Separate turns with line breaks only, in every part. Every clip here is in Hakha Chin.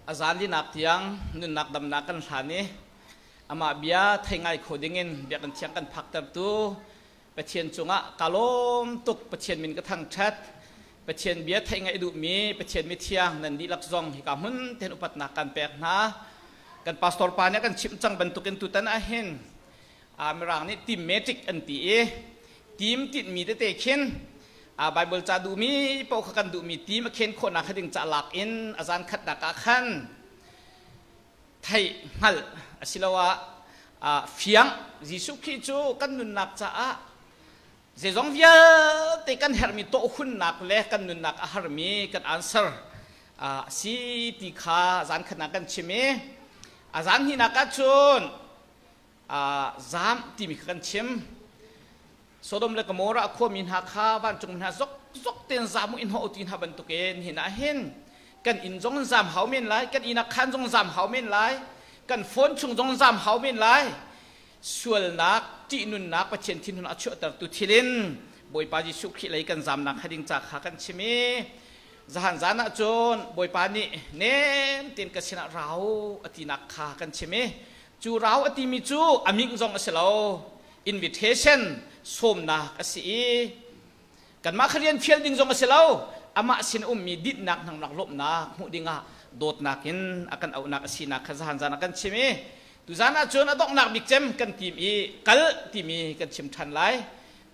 A zan linak tiang nunnak damnak kan hlan i amah bia thei ngai kho dingin biakinn thiang kan phaktertu Pathian cungah ka lawm tuk. Pathian min ka thangṭhat. Pathian bia theih ngaih duhmi Pathian mithiang nan dihlak zong hika hmun ten upatnak kan pek hna. Kan pastor pa nih a kan chimh cang bantukin tutan ah hin Mirang nih team-matic an ti i team tinhmi tete khin Bible ca duhmi paoh kha kan duhmi team a khen khawhnak kha ding ca lak in a zan khatnak ah khan theih hngalh asiloah fiang Jesuh Khrih cu kan nunnak caah zeizong vialte kan herhmi tawhhunnak le kan nunnak a harmi kan answer a si ti kha zan khatnak kan chim i a zan hnihnak ah cun zaam timi kha kan chim. Sodom le Gomorrah khuami hna kha vancung hna zok zok tein zaam u in ho ti hna bantukin hin ah hin kan inn zong in zaam hau men lai, kan inn ah khan zong zaam hau men lai, kan phone chung zong zaam hau men lai. Sualnak, ṭihnunnak Pathian thinhun a chuahtertu thil in Bawipa Jesuh Khrih lei kan zaamnak kha ding ca kha kan chim i zahan zan ah cun Bawipa nih nem tein ka sinah rau a tinak kha kan chim i Cu rau a timi cu a ming zong a si lo. Invitation sawmnak a si i kanmah kha rian fial ding zong a si lo. Amah sin ummi dinhnak hnangnak lawmhnak hmuh dingah dawtnak in a kan auhnak a sinak kha zahan zan a kan chim i tuzan ahcun a donghnak bik cem kan tim i kal timi kan chim ṭhan lai.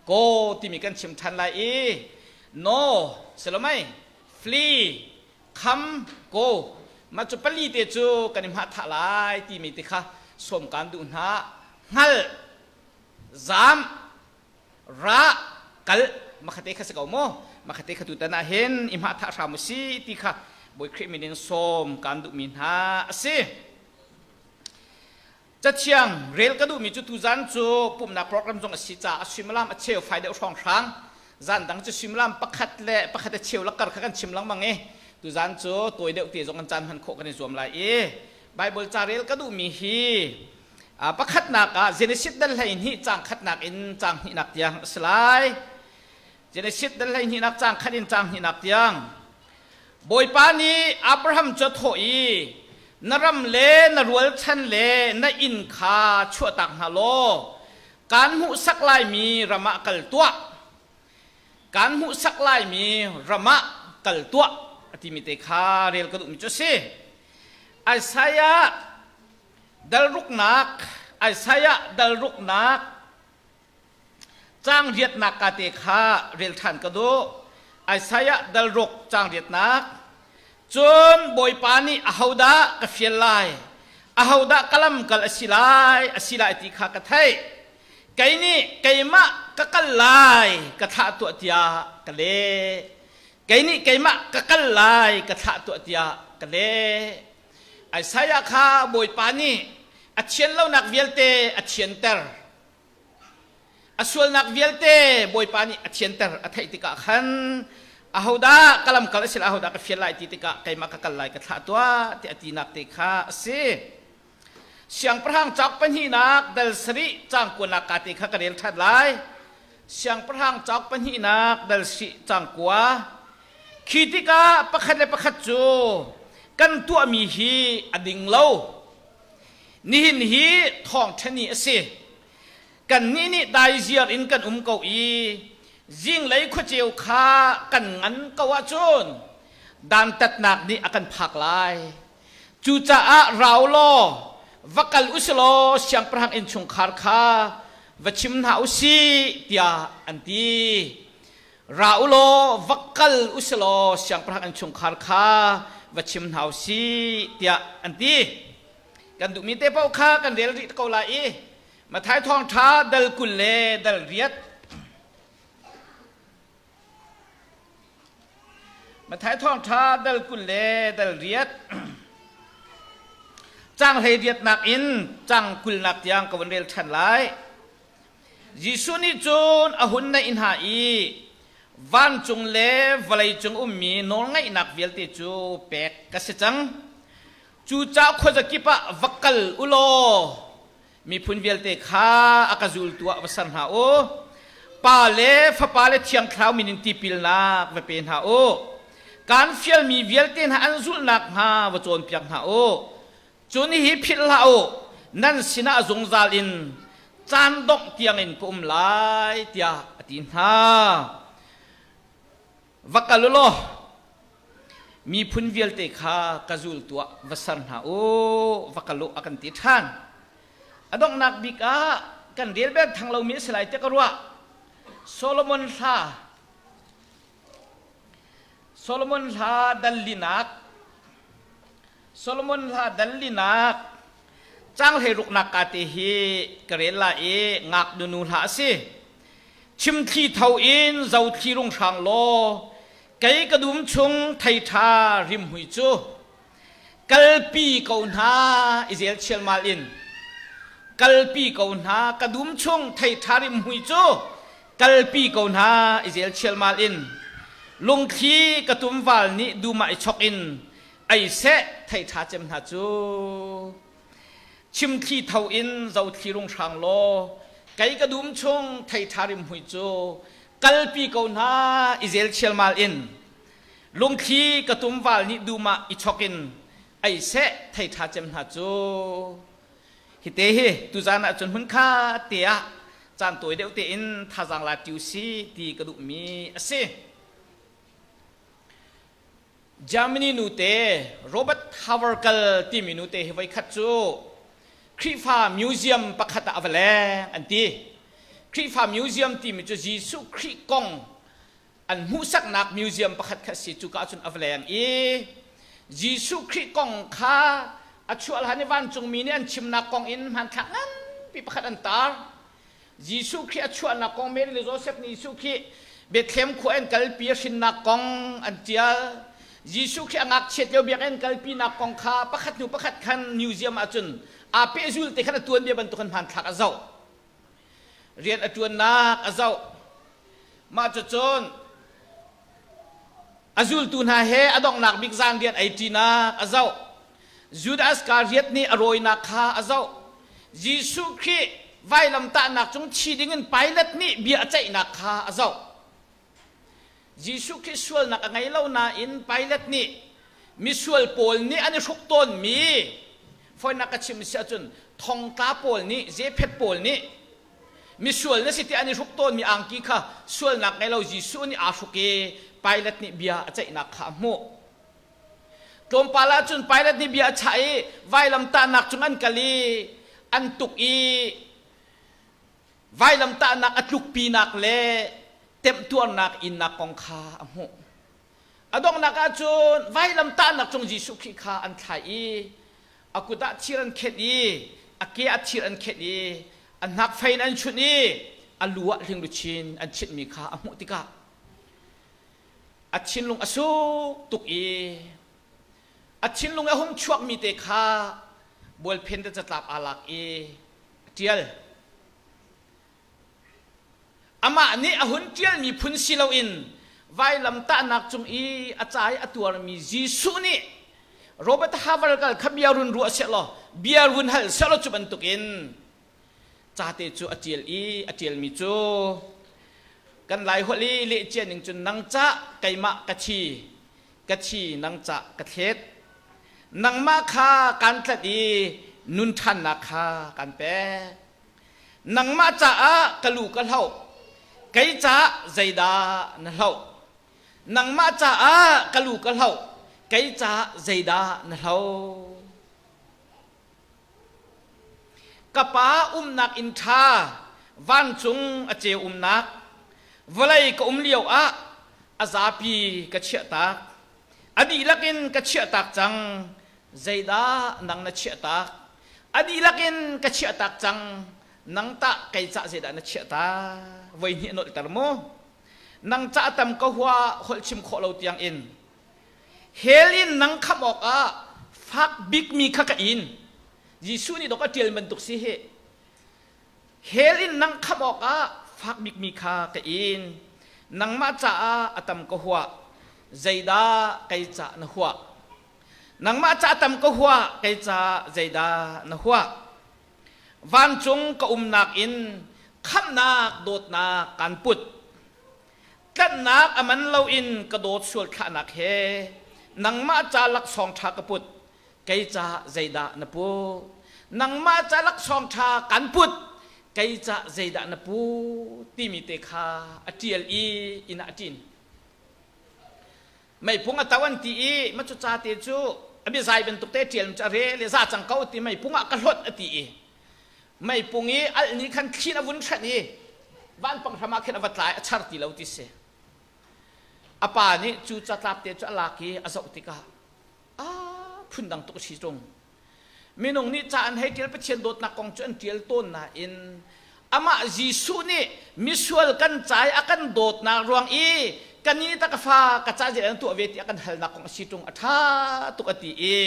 Go timi kan chim ṭhan lai i no silomai flee kham ko mah cu pali te cu kan i hmah thah lai timi te kha sawm kaan duh hna hngal zaam ra kal makhate kha si ko maw makhate kha tutan ah hin i hmah thah hram u si ti kha Bawi Khrih min in sawm kaan duhmi hna a si. Cathiang rel ka duhmi cu tuzan cu pumhnak program zong a si caah suimilam a cheu fai deuh hrawnghrang. Zan dang cu suimilam pakhat le pakhat a cheu lakar kha kan chim lengmang i tuzan cu tawi deuh te zong kan caan hman khawh kan i zuam lai i Bible ca rel ka duhmi hi pakhatnak ah Genesis dal 12 caang khatnak in caang hnihnak tiang a si lai. Genesis dal 12nak caang khat in caang hnihnak tiang Bawipa nih Abraham cu a thawh i, Na ram le na rualchan le na inn kha chuahtak hna law kaan hmuhsak laimi ram ah kal tuah. Kaan hmuhsak laimi ram ah kal tuah a timi te kha rel ka duhmi cu a si. Isaiah dal ruknak, Isaiah dal ruknak Caang riatnak ka te kha rel ṭhan ka duh. Isaiah dal ruk caang riatnak. Cun Bawipa nih ahodah ka fial lai, ahodah ka lamkal a si lai, a si lai ti kha ka theih. Kei nih keimah ka kal lai, ka thlah tuah tiah ka leh. Kei nih keimah ka kal lai, ka thlah tuah tiah ka leh. Isaiah kha Bawipa nih a thian lonak vialte a thianter. A sualnak vialte Bawipa nih a thianter a theih tikah khan ahodah ka lamkal a si lai, ahodah ka fial lai ti tikah keimah ka kal lai ka thlah tuah ti a tinak te kha a si. Siangpahrang cauk pahnihnak dal sarih caang kuanak ka te kha ka rel ṭhan lai. Siangpahrang cauk pahnihnak dal si caang kua. Khi tikah pakhat le pakhat cu kan tuahmi hi a ding lo. Nihin hi thawngṭha ni a si. Kannih nih daiziar in kan um ko i zinglei khuaceu kha kan ngan ko ahcun dantatnak nih a kan phak lai. Cucaah rau law va kal u si law siangpahrang innchungkhar kha va chim hna u sih tiah an ti. Ra u law va kal u si law siangpahrang innchungkhar kha va chim hna u sih tiah an ti. Kan duhmi te paoh kha kan rel rih ko lai i Matthai thawngṭha dal 20 le dal riat Matthai thawngṭha dal 20 le dal riat cang hlei riatnak in cang kulnak tiang ka vun rel ṭhan lai. Jesuh nih cun a hun naih hna i vancung le vawleicung ummi nawlngeihnak vialte cu pek ka si cang. Cucaah khuazakip ah va kal u law miphun vialte kha a ka zultu ah va ser hna u. Pa le Fapa le Thiang Thlarau min in tipilnak va pe hna u. Kaan fialmi vialte hna an zulh nakhnga va cawnpiak hna u. Cun hihi philh hlah u, nan sinah zungzal in caan dongh tiangin ka um lai, tiah a ti hna. Va kal u law miphun vialte kha ka zul tuah va ser hna u, va kal u a kan ti ṭhan. A donghnak bik ah kan rel bel thang lomi a si lai tiah ka ruah. Solomon hla Solomon hla dal linak Solomon hla dal linak caang hleiruknak ka te hi ka rel lai i ngaknu nu hla a si. Chimthli tho in zothli rung hrang law kei ka dum chung thei ṭha rimhmui cu kalpi ko hna i zel chialmal in kalpi ko hna ka dum chung thei ṭha rimhmui cu kalpi ko hna i zel chialmal in lungthli ka tumval nih dum ah i chok in ei seh thei ṭha cem hna cu chimthli tho in zothli rung hrang law kei ka dum chung thei ṭha rimhmui cu kalpi ko hna i zel chialmal in Lungthli ka tumval nih dum ah i chok in ei seh thei ṭha cem hna cu. Hite hi tuzan ah cun hmunkha te ah caan tawi deuh tein thazaang la ṭi si ti ka duhmi a si. Germany nute Robert Havergal timi nute hi voikhat cu Khrihfa museum pakhat ah a va leng an ti. Khrihfa museum timi cu Jesuh Khrih kong an hmuhsaknak museum pakhat kha si cuka ahcun a va leng i Jesuh Khrih kong kha a chuah hlan i vancungmi nih an chimnak kong in hmanthlak nganpi pakhat an tar. Jesuh Khrih a chuahnak kong Mary le Joseph nih Jesuh Khrih Bethlehem khua an kalpi a hrinnak kong an ṭial. Jesuh Khrih a ngakchiat lio biakinn kalpinak kong kha pakhat hnu pakhat khan museum ahcun aa pehzul te khan a tuanbia bantuk in hmanthlak a zoh. Rian a ṭuannak a zoh. Mah cucun a zultu hna he a donghnak bik zan rian ei ṭinak a zoh. Judas Iskariot nih a rawinak kha a zoh. Jesuh Khrih vailamtahnak cung thi dingin Pilat nih bia a ceihnak kha a zoh. Jesuh Khrih sualnak a ngei lo nain Pilat nih misual pawl nih an i hruk tawnmi fawinak ka chim si ahcun thongtla pawl nih zephet pawl nih misual na si ti an i hruk tawnmi angki kha sualnak ngei lo Jesuh nih aa hruk i Pilat nih bia a ceihnak kha a hmuh. Tlawmpal ah cun Pilat nih bia a chah i vailamtahnak cung an kal i an tuk i vailamtahnak a tlukpinak le temhtuarnak innak kong kha a hmuh. A donghnak ah cun vailamtahnak cung Jesuh Khrih kha an thlai i a kut ah thir an khenh i a ke ah thir an khenh i a hnakfei in an chunh i a lu ah hlingluchin an chinhmi kha a hmuh tikah a thinlung a suk tuk i a thinlung a hung chuakmi te kha bualphen te catlap aa lak i a ṭial. Amah nih a hun ṭialmi phun si loin vailamtahnak cung i a ca i a tuarmi Jesuh nih Robert Havergal kha bia run ruah sehlaw bia run hal sehlaw cu bantukin ca te cu a ṭial i a ṭialmi cu kan Lai holh i leh cia ning cun nang cah keimah ka thi ka thi nang cah ka thlet nangmah kha kaan tlanh i nun ṭhannak kha kaan pek Nangmah caah ka lu ka hloh, kei caah zeidah na hloh? Nangmah caah ka lu ka hloh, kei caah zeidah na hloh? Ka pa umnak inn ṭha, vancung a ceu umnak, vawlei ka um lio ah a zapi ka chiahtak. A dihlak in ka chiahtak cang, zeidah nang na chiahtak? A dihlak in ka chiahtak cang, nang tah kei cah zeidah na chiahtak? Voi hnih a nolhter mu. Nang cah tam ka hua holh chim khawh lo tiang in. Hell in nang khamh awkah fak bikmi kha ka in. Jesuh nih dok a ṭial bantuk si hi. Hell in nang khamh awkah fak bikmi kha ka in. Nangmah caah a tam ka huah. Zeidah kei cah na huah? Nangmah ca tam ka huah, kei ca zeidah na huah? Vancung ka umnak in khamhnak dawtnak kaan put. Tlanhnak a man loin ka dawt sual thlahnak he nangmah ca laksawng ṭha ka put, kei ca zeidah na put? Nangmah ca laksawng ṭha kan put, kei ca zeidah na put timi te kha a ṭial i inn ah a ṭin. Meipung a to an ti i ma cu ca te cu a biazai bantuk te ṭial cu a rel i za cang ko ti meipung ah ka hlawt a ti i meipung i alh nih khan thli a vun hranh i vanpang hram ah khin a va tlai a char ti lo ti si. A pa nih cu catlap te cu a lak i a zoh tikah a phundang tuk a si ṭung. Minung nih ca an hei ṭial Pathian dawtnak kong cu an ṭial tawn nain amah Jesuh nih misual kan ca i a kan dawtnak ruang i kan nih ta ka fa ka ca zei an tuah ve ti a kan halnak kong a si ṭung a ṭha tuk a ti i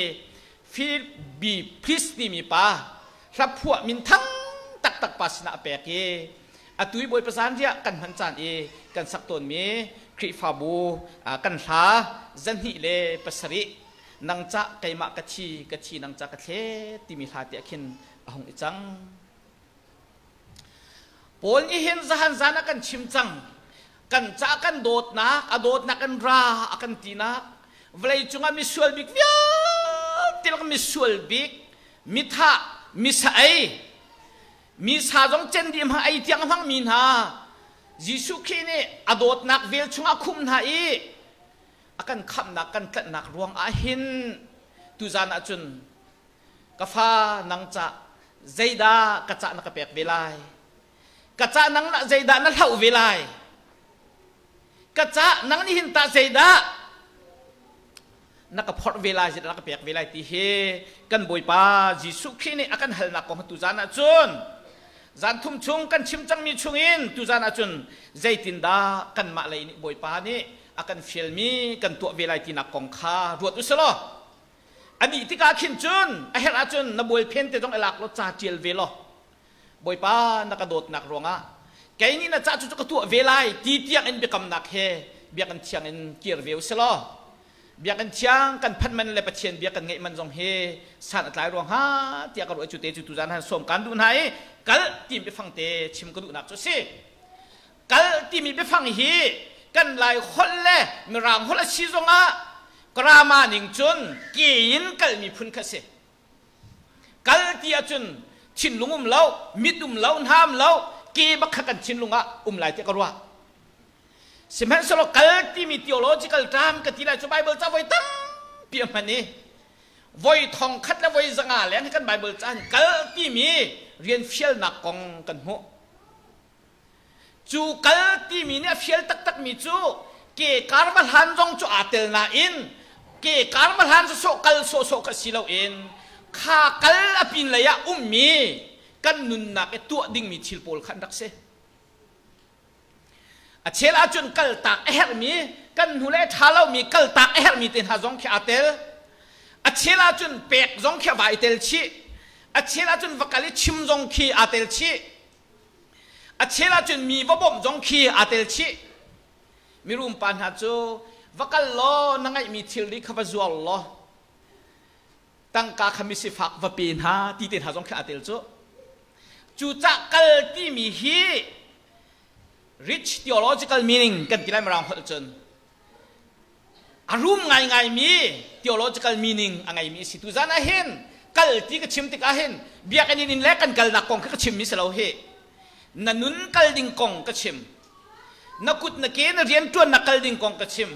Philip B. Priest timi pa hlaphuah minthang taktak pa sinah a pek i atu i Bawipa zanriah kan hman caan i kan sak tawnmi Khrihfabu kan hla 207 nang cah keimah ka thi ka thi nang ca ka thlet timi hla te ah khin a hung i cang. Paul nih hin zahan zan ah kan chim cang kan ca kan dawtnak a dawtnak kan ra a kan tinak vawlei cungah misual bik vialte lak misual bik mithah misa ei misa zong cen dih hmang ei tiang hmang mi hna Jesuh Khrih nih a dawtnak vel chungah khum hna i a kan khamhnak kan tlanhnak ruang ah hin tuzan ah cun ka fa nang ca zeidah ka cah na ka pek ve lai ka cah nang na zeidah na hloh ve lai ka cah nang nih hin tah zeidah na ka phorh ve lai zeidah na ka pek ve lai ti hi kan Bawipa Jesuh Khrih nih a kan halnak kong tuzan ah cun zan thum chung kan chim cangmi chungin tuzan ah cun zeitindah kanmah lei nih Bawipa nih a kan fialmi kan tuah ve lai tinak kong kha ruat u law a dih tikah khin cun a herh ahcun na bualphen te zong i lak law ca ṭial ve law Bawipa na ka dawtnak ruangah kei nih na ca cu ka tuah ve lai ti tiang in biakamnak he biakinn thiang in kir ve u si law biakinn thiang kan phanh man le Pathian bia kan ngeih man zong hi san a tlai ruang ha tiah ka ruah cu te cu tuzan han sawm kan duh hna i kal ti biafang te chim ka duhnak cu a si. Kal timi biafang hi kan Lai holh le Mirang holh a si zongah grammar ning cun ke in kalmi phun kha si. Kal ti ahcun thinlung um lo, mit um lo, hna um lo, ke bak kha kan thinlung ah um lai tiah ka ruah. Sihmanhsehlaw kal timi theological term ka ti lai cu Bible ca voi tampi a hman i voi thong khat le voi zanga leng hi kan Bible ca in kal timi rian fialnak kong kan hmuh. Cu kal timi nih a fial taktakmi cu ke kar va hlan zong cu aa tel nain ke kar va hlan sawsawh kal sawhsawh kha si loin kha kal a pin lei ah ummi kan nunnak i tuah dingmi thil pawl kha an rak si. A chel ahcun kaltak a herhmi kan hnu le ṭha lomi kaltak a herhmi te hna zong khi aa tel. A chel ahcun pek zong khi a va i tel chih. A chel ahcun va kal i chim zong khi aa tel chih. A chel ahcun mi va bawmh zong khi aa tel chih. Mirum pa hna cu va kal law na ngeihmi thilri kha va zuar law tangka kha misifak va pe hna ti te hna zong khi aa tel cu. Cucah kal timi hi rich theological meaning kan ti lai Mirang holh cun a rum ngaingaimi theological meaning a ngeimi a si. Tuzan ah hin kal ti ka chim tikah hin biakinn in le kan kalnak kong kha ka chimmi si lo hi. Na nun kal ding kong ka chim. Na kut na ke na rianṭuannak kal ding kong ka chim.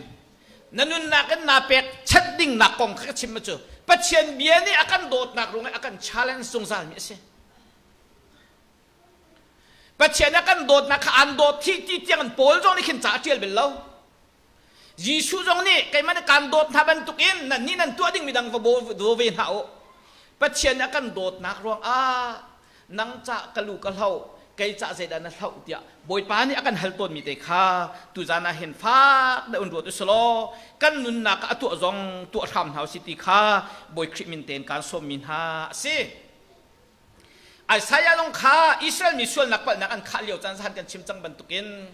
Na nunnak in naa pek chanh dingnak kong kha ka chim cu Pathian bia nih a kan dawtnak ruangah a kan challenge zungzalmi a si. Pathian a kan dawtnak kha aan dawt thi ti tiang in Paul zong nih khin ca a ṭial bel lo. Jesuh zong nih keimah nih kaan dawt hna bantukin nannih nan tuah dingmi dang va daw ve hna u. Pathian nih a kan dawtnak ruangah nang cah ka lu ka hloh, kei cah zeidah na hloh tiah Bawipa nih a kan hal tawnmi te kha tuzan ah hin fak deuh in ruat u selaw kan nunnak ah a tuah zong tuah hram hna u si ti kha Bawi Khrih min tein kaan sawmmi hna a si. Isaiah zong kha Israel mi sualnak palhnak an khah lio caan zahan kan chim cang bantukin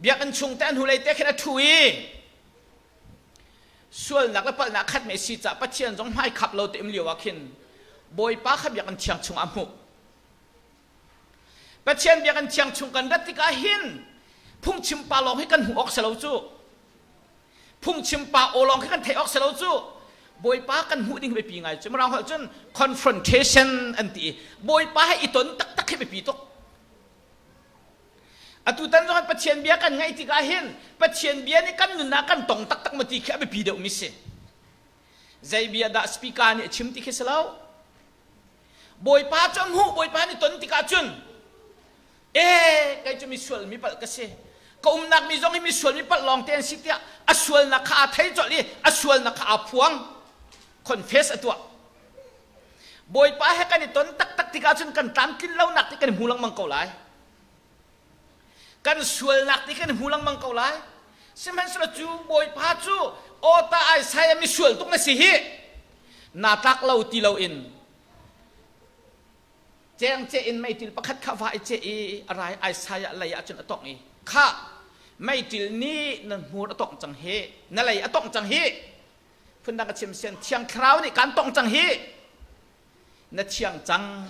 biakinn chung te an hnulei te khin a ṭhu i sualnak le palhnak khat me si cah Pathian zong hmai khap lo te um lio ah khin Bawipa kha biakinn thiang chung ah hmuh. Pathian biakinn thiang chung kan rat tikah hin Phungchim pa lawng hi kan hmuh awk si lo cu. Phungchim pa aw lawng khi kan theih awk si lo cu. Bawipa kan hmuh ding biapi ngai cu. Mirang holh cun confrontation an ti i Bawipa he i ton taktak hi biapi tuk. Atutan zong Pathian bia kan ngaih tikah hin Pathian bia nih kan nunnak kan tong taktak ma ti khi a biapi deuhmi si. Zei bia dah speaker nih a chim ti khi si lo. Bawipa cu a hmuh, Bawipa nih ton tikah cun ee kei cu misual mi palh ka si. Ka umnak mi zong hi misual mi palh lawng te an si tiah a sualnak kha aa thei colh i a sualnak kha aa phuang. Confess a tuah. Bawipa he kan i ton taktak tikah cun kan tlamtlin lonak ti kan i hmu lengmang ko lai. Kan sualnak ti kan i hmu lengmang ko lai. Sihmanhsehlaw cu Bawipa cu aw ta Isaiah misual tuk na si hi naa tlak lo ti loin cengceh in meitil pakhat kha va i ceh i a rai Isaiah lei ah cun a tongh i khah meitil nih na hmur a tongh cang hi na lei a tongh cang hi Phundang ka chim sian Thiang Thlarau nih kan tongh cang hi na thiang cang.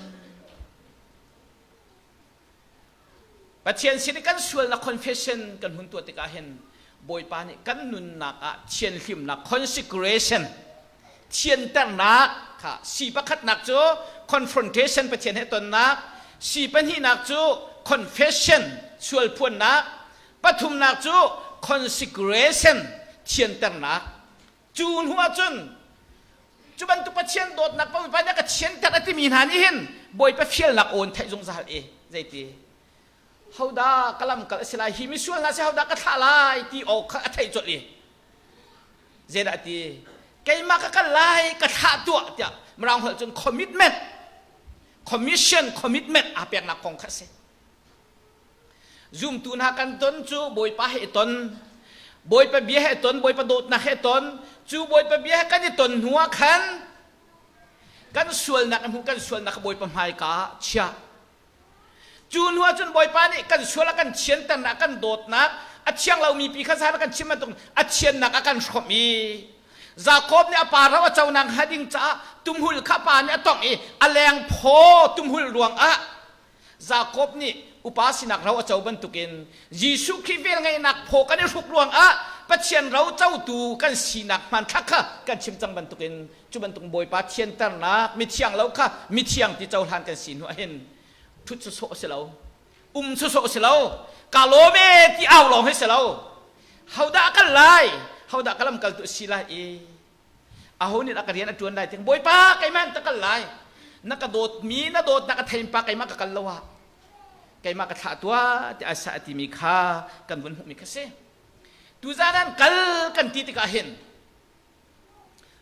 Pathian sin i kan sualnak confession kan hun tuah tikah hin Bawipa nih kan nunnak ah thianhlimnak consecration thianternak kha si pakhatnak cu confrontation Pathian he tonnak si pahnihnak cu confession sualphuannak Pathumnak cu consecration thianternak. Cu hnu ahcun cu bantuk Pathian dawtnak Bawipa nih a ka thianter a timi hna nih hin Bawipa fialnak aw in theih zungzal i zeiti hodah ka lamkal a si lai hi misual hna si hodah ka thlah lai ti aw kha a theih colh i zeidah a ti keimah ka kal lai ka thlah tuah tiah mirang holh cun commitment commission commitment aa peknak kong kha a si. Zumtu hna kan ton cu Bawipa he i ton, Bawipa bia he ton, Bawipa dawtnak he ton, cu Bawipa bia he kan i ton hnu ah khan kan sualnak hmu kan sualnak kha Bawipa hmaika ah chiah. Cu hnu ah cun Bawipa nih kan sual a kan thianternak, kan dawtnak, a thiang lomi pi kha zan kan chim bantuk a thiannak a kan hrawmh i Jakob nih a pa ro a conak hnga ding caah tumhul kha pa nih a tongh i a leng phaw tumhul ruangah Jakob nih upa sinak ro a co bantukin Jesuh Khrih velngeihnak phaw kan i hruk ruangah Pathian ro cotu kan sinak hmanthlak kha kan chim cang bantukin cu bantuk Bawipa thianternak mithiang lo kha mithiang ti cohlan kan si hnu ahhin ṭhut sawsawh a si lo um sawsawh a si lo ka lawm e ti au lawng hi si lo hodah a kal lai hodah ka lamkaltu a si lai i aho nih a ka rian a ṭuan lai ting bawipa keimah in ka kal lai na ka dawtmi na dawtnak a thein pa keimah ka kal lo ah keimah ka thlah tuah ti Isaiah a timi kha kan vun hmuhmi kha si tuzan an kal kan ti tikah hin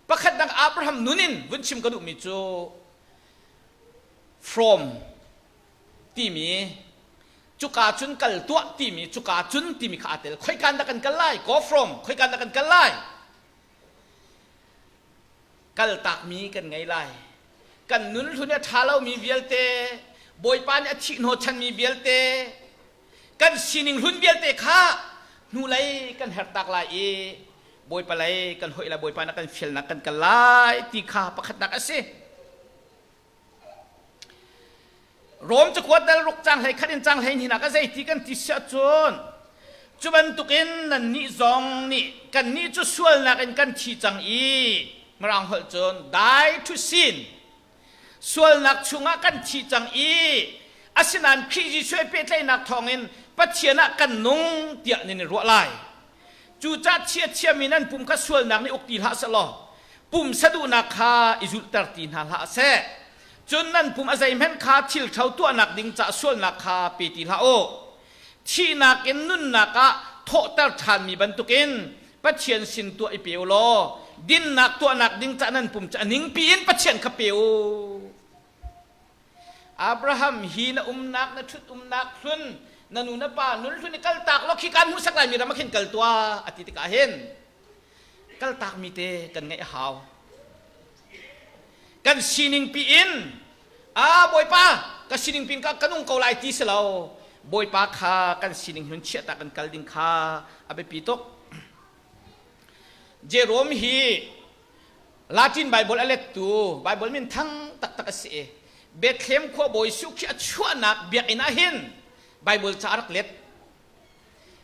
pakhat dang Abraham nun in vun chim ka duhmi cu from timi cuka cun kal tuah timi cuka cun timi kha aa tel khoikan dah kan kal lai go from khoikan dah kan kal lai Kaltakmi kan ngei lai. Kan nun hlun a ṭha lomi vialte, Bawipa nih a thih hnawhchanmi vialte, kan sining hlun vialte kha hnulei kan hertak lai i Bawipa lei kan hoih lai, Bawipa nih a kan fialnak kan kal lai ti kha pakhatnak a si. Rom cakuat dal ruk cang hlei khat in cang hlei hnih nak a zeiti kan ti si ahcun cu bantukin nannih zong nih kannih cu sualnak in kan thi cang i mirang holh cun die to sin sualnak chungah kan thi cang i asinain Khrih Jesuh he pehtlaihnak thawngin Pathian ah kan nung tiah nan i ruah lai. Cucaah chiatchiami nan pum kha sualnak nih uk ti hlah seh law pumsa duhnak kha i zulhter ti hna hlah seh. Cun nan pum a zeihmanh kha thil ṭho tuahnak ding caah sualnak kha pe ti hlah u. Thihnak in nunnak ah thawhter ṭhanmi bantukin Pathian sin tuah i pe u law dinnak tuahnak ding caah nan pum cu a ningpi in Pathian kha pe u. Abraham hi na umnak na ṭhut umnak hlun na nu na pa nun hlun i kaltak law khi kaan hmuhsak lai mi ram ah khin kal tuah a ti tikah hin kaltak mi te kan ngeih a hau. Kan sining pi in a Bawipa ka sining pin ka ka nung ko lai ti si lo Bawipa kha kan sining hlun chiah ta kan kal ding kha a biapi tuk. Jerome hi Latin Bible a lettu Bible min thang taktak a si i Bethlehem khua Bawi Jesuh khi a chuahnak biakinn ah hin Bible ca a rak let.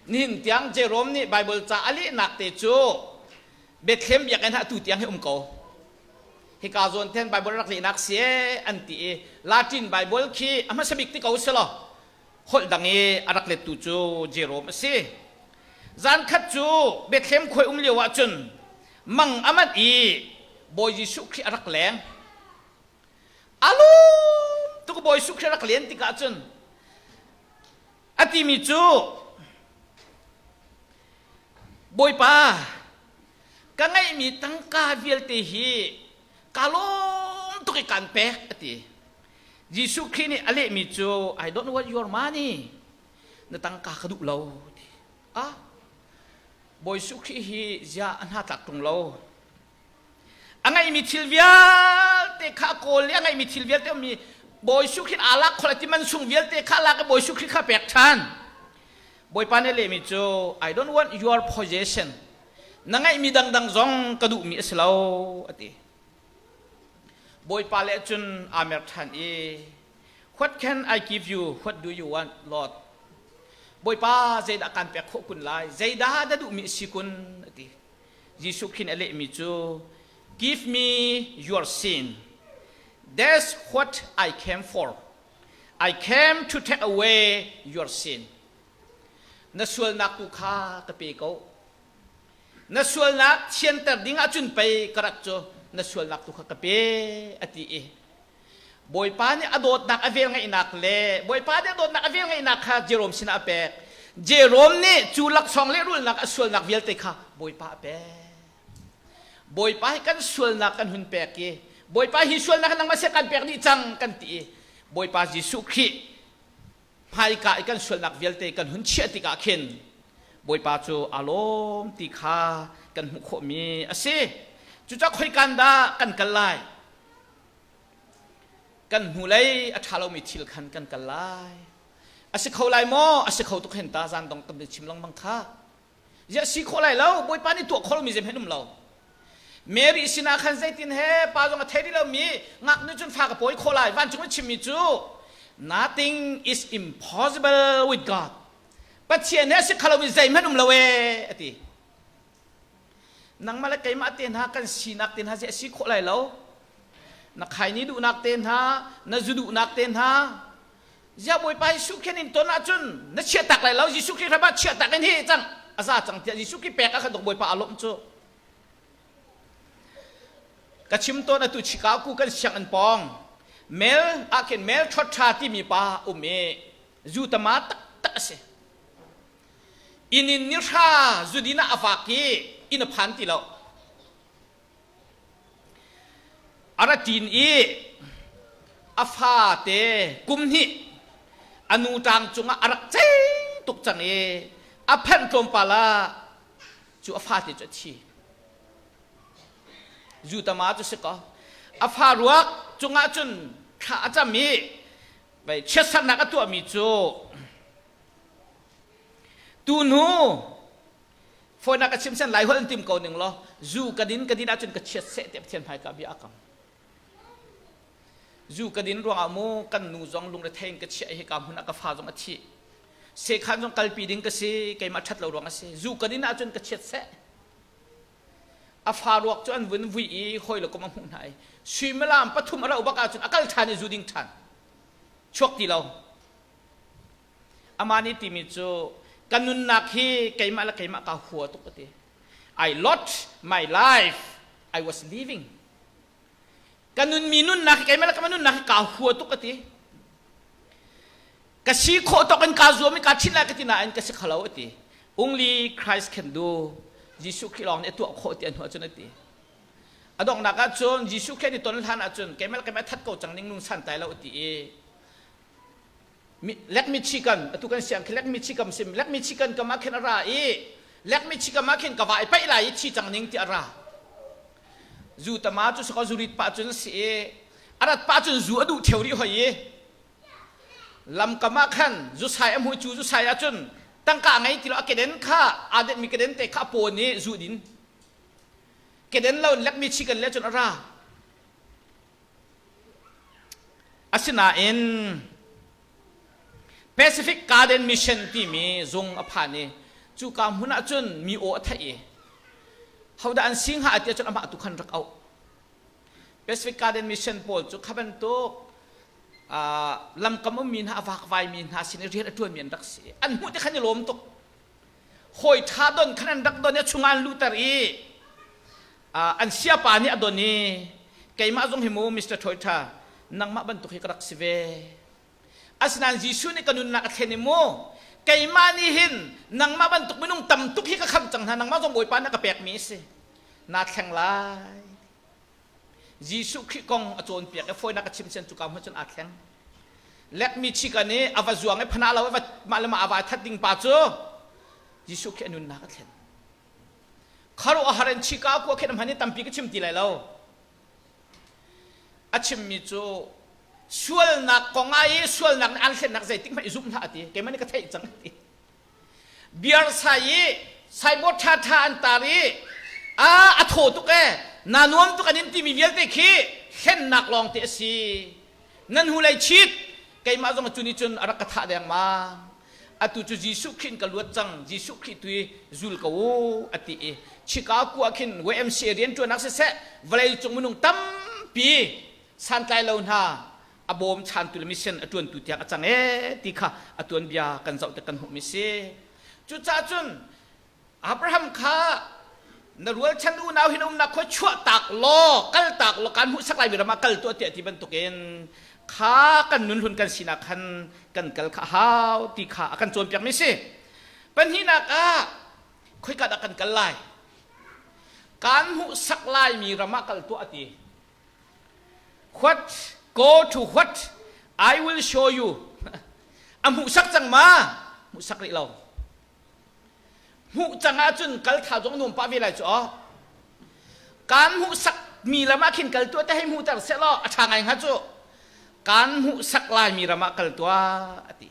Nihin tiang Jerome nih Bible ca a lehnak te cu Bethlehem biakinn ah atu tiang hi um ko. Hika zawn ten Bible rak lehnak si ee an ti i Latin Bible khi a hmasa bik ti ko si law holh dang i a rak lettu cu Jerome a si. Zan khat cu Bethlehem khuai um lio ahcun mang a manh i Bawi Jesuh Khrih a rak leng. A lum tuk Bawi Jesuh Khrih a rak len tikah cun a timi cu Bawipa ka ngeihmi tangka vialte hi ka lawm tuk i kaan pek a ti. Jesuh Khrih nih a lehmi cu I don't want your money. Na tangka ka duh lo ti. Ah, Bawi Jesuh Khrih hi zia a hna tlak ṭung lo. A ngeihmi thil vialte kha a kawl i a ngeihmi thil vialte ummi Bawi Jesuh Khrih aa lak khol a ti man sung vialte kha a lak i Bawi Jesuh Khrih kha pek ṭhan. Bawipa nih a lehmi cu I don't want your possession. Na ngeihmi dangdang zong ka duhmi a si lo a ti. Bawipa le cun aa mer ṭhan i What can I give you? What do you want, Lord? Bawipa zeidah kaan pek khawh kun lai? Zeidah na duhmi a si kun? a ti. Jesuh Khrih nih a lehmi cu Give me your sin. That's what I came for. I came to take away your sin. Na sualnak tu kha ka pe ko. Na sualnak thianter ding ahcun pei ka rat cu na sualnak tu kha ka pe a ti i Bawipa nih a dawtnak a velngeihnak le Bawipa nih a dawtnak a velngeihnak kha Jerome sinah a pek. Jerome nih cu laksawng lehrulnak a sualnak vialte kha Bawipa a pek. Bawipa hi kan sualnak kan hun pek i Bawipa hi sualnak nangmah seh kan pek dih cang kan ti i Bawipa Jesuh Khrih hmaika i kan sualnak vialte kan hun chiah tikah khin Bawipa cu aa lawm ti kha kan hmuh khawhmi a si. Cucaah khoikan dah kan kal lai? Kan hnulei a ṭha lomi thil khan kan kal lai. A si kho lai maw? A si kho tuk hen ta zan dong kan chim lengmang kha. Ziah si khawh lai lo? Bawipa nih tuah khawh lomi zeihmanh um lo. Mary sinah khan zeitin he pa zong a thei rih lomi ngaknu cun fa ka pawi khawh lai. Vancung in chimmi cu nothing is impossible with God. Pathian he a si kho lomi zeihmanh um lo ee a ti. Nangmah le keimah te hna kan sinak te hna zi a si khawh lai lo. Na khaini duhnak te hna, na zu duhnak te hna, Ziah Bawipa Jesuh khin in ton ahcun na chiahtak lai lo Jesuh Khrih ram ah chiahtak in hi cang a za cang tiah Jesuh Khrih pek ah khan Bawipa a lawmh cu ka chim tawn atu Chicago kan sianginn pawng mel ah khin mel ṭhawt timi pa um i zu tama taktak a si inn in ni hra zudin ah a vak i inn a phan ti lo A ra ṭin i a fate kum hnih a nu ṭang cungah a rak cei tuk cang i a phanh tlawmpal ah cu a fate cu a thi. Zutama cu si kaw a fa ruak cungah cun thla a cam i chiatsernak a tuahmi cu tuhnu Fawinak ka chim sen lai holh in tim ko ning law zu ka din ka din ahcun ka chiat seh tiah Pathian hmaika bia a kam. Zu ka din ruangah mu kan nu zong lungrethei in ka chiah i hika hmun ah ka fa zong a thi. Sekhan zong kalpi ding ka si keimah ṭhat lo ruang a si. Zu ka din ahcun ka chiat seh. A fa ruak cu an vun vui i hawi le kum a hmuh hna i suimilam pathum a rauh bak ahcun a kal ṭhan i zu ding ṭhan. Chuak ti lo. Amah nih timi cu ka nunnak hi keimah le keimah kaa hua tuk a ti. I lost my life I was living. Ka nunmi nunnak hi keimah le keimah nunnak hi kaa hua tuk a ti. Ka si khawh tawk in kaa zuam i kaa ṭhit lai ka ti nain ka si kho lo a ti. Only Christ can do. Jesuh Khrih lawng nih a tuah khawh ti a hnu ahcun a ti. A donghnak ahcun Jesuh Khrih an i ton hlan ahcun keimah le keimah that ko cang ning nung santlai lo a ti i Lek Michigan atu kan siang khi Lek Michigan sim Lek Michigan kam ah khin a ra i Lek Michigan ah khin ka va i paih lai i thi cang ning ti a ra zu tama cu sakaw zurit pah cun si i a rat pah cun zu a duh theu rih hoi i lamkam ah khan zu sai a hmu cu zu sai ah cun tangka ngei ti lo a keden kha aa det mi keden te kha a pawn i zu din keden lo in Lek Michigan le cun a ra Asinain Pacific Garden Mission timi zung a phan i. Cuka hmun ah cun mi aw a theih i hodah an si hnga tiah cun amah tu khan rak auh. Pacific Garden Mission pawl cu kha bantuk lamkam ummi hna a vakvaimi hna sin i rian a ṭuanmi an rak si. An hmuh ti khan i lawm tuk. Hawi ṭha don khan an rak don i a chungah an luhter i an siapa nih a don i keimah zong hi mu Mr. Toyota nangmah bantuk hi ka rak si ve. Asinain Jesuh nih ka nunnak a thlen i mu keimah nih hin nangmah bantuk minung tam tuk hi ka khamh cang hna nangmah zong Bawipa nih a ka pekmi a si. Naa thleng lai. Jesuh Khrih kong a cawnpiak i fawinak a chim sian cuka hmun cun aa thleng. Lekmi chika nih a va zuang i phana lo i mah le mah a va that ding pa cu Jesuh Khrih a nunnak a thlen. Kharuah a har in chika kua khin a hman i tampi ka chim ti lai lo. A chimmi cu sualnak kong ah i sualnak nih an hlennak zeitik hmanh i zumh hlah a ti. Keimah nih ka theih cang a ti. Beer sai i signboard ṭhaṭha an tar i a a thaw tuk ee naa nuam tuk an in timi vialte khi hlennak lawngte a si. Nan hnulei chit keimah zong cu nih cun a rak ka thah dengmang. Atu cu Jesuh Khrih in ka luat cang Jesuh Khrih tu i zul ko u a ti i Chicago ah khin YMCA rianṭuannak siseh vawleicung minung tampi santlai lo hna a bawm chantu le mission a ṭuantu tiang a cang ee ti kha a tuanbia kan zoh tik kan hmuhmi si. Cucaah cun Abraham kha na rualchan unau hin umnak khua chuah tak law kal tak law kan hmuhsak laimi ram ah kal tuah tiah ti bantukin kha kan nun hlun kan sinak khan kan kal kha hau ti kha a kan cawnpiakmi si. Pahnihnak ah khoika dah kan kal lai? Kan hmuhsak laimi ram ah kal tuah a ti. What go to what I will show you. A hmuhsak cang ma? Hmuhsak rih lo. Hmuh cang ahcun kal tha zong nuam pah ve lai cu aw. Kan hmuhsak mi lam ah khin kal tuah te hei hmuhter seh law a ṭha ngai hnga cu. Kan hmuhsak lai mi ram ah kal tuah a ti.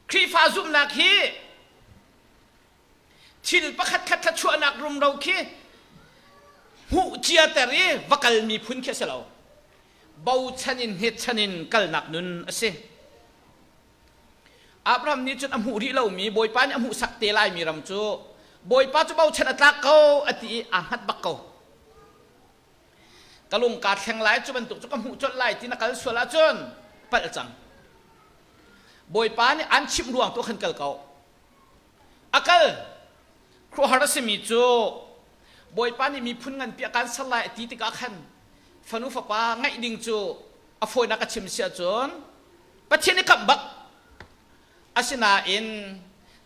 Khrihfa zumhnak hi thil pakhat khat thluachuahnak rumro khi hmuh ciater i va kal miphun khi a si lo. Bochan in hnetchan in kalnak nun a si. Abraham nih cun a hmuh rih lomi Bawipa nih a hmuhsak te laimi ram cu Bawipa cu bochan a tlak ko a ti i aa hngat bak ko. Ka lung kaa thleng lai cu bantuk cu ka hmuh colh lai ti na kal sual ahcun palh cang. Bawipa nih an chimh ruang tu khan kal ko. A kal. Khuaruahhar a simi cu Bawipa nih miphun nganpi a kan ser lai a ti tikah khan fanu fapa ngeih ding cu a fawinak a chim si ahcun Pathian i kamh bak. Asinain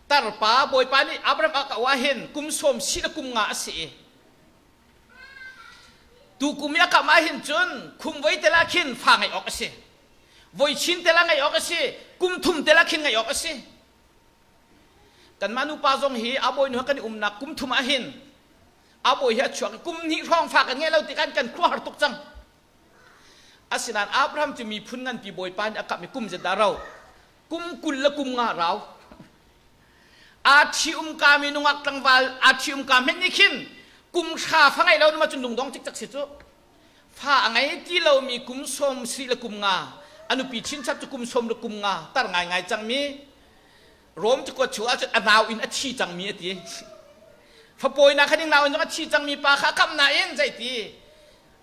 tarpa Bawipa nih Abraham a ka hin kum sawm si le kum nga a si i tu kum i a kamh ahhin cun khum voi tel ah khin fa ngeih awk a si. Voi chin tel ah ngeih awk a si. Kum thum tel ah khin ngeih awk a si. Kanmah nupa zong hi a bawinu he kan i umnak kum thum ahhin a bawi hi a chuak i kum hnih hrawng fa kan ngei lo tikah kan khuahar tuk cang. Asinain Abraham cu miphun nganpi bawipa nih a kamh i kum zet dah rau? Kum 20 le kum nga rau. Aa ṭhi-umka mi nungak tlangval aa ṭhi-umka hmenh nih khin kum hra fa ngeih lo na cun lungdong cikcek si cu. Fa a ngei ti lomi kum 70 le kum nga a nupi chinchap cu kum sawm le kum nga tar ngaingai cangmi Rom cakuat chung ahcun a nau in a thi cangmi a ti. Fapawinak kha ding nau in zong a thi cangmi pa kha a kamh nain zeiti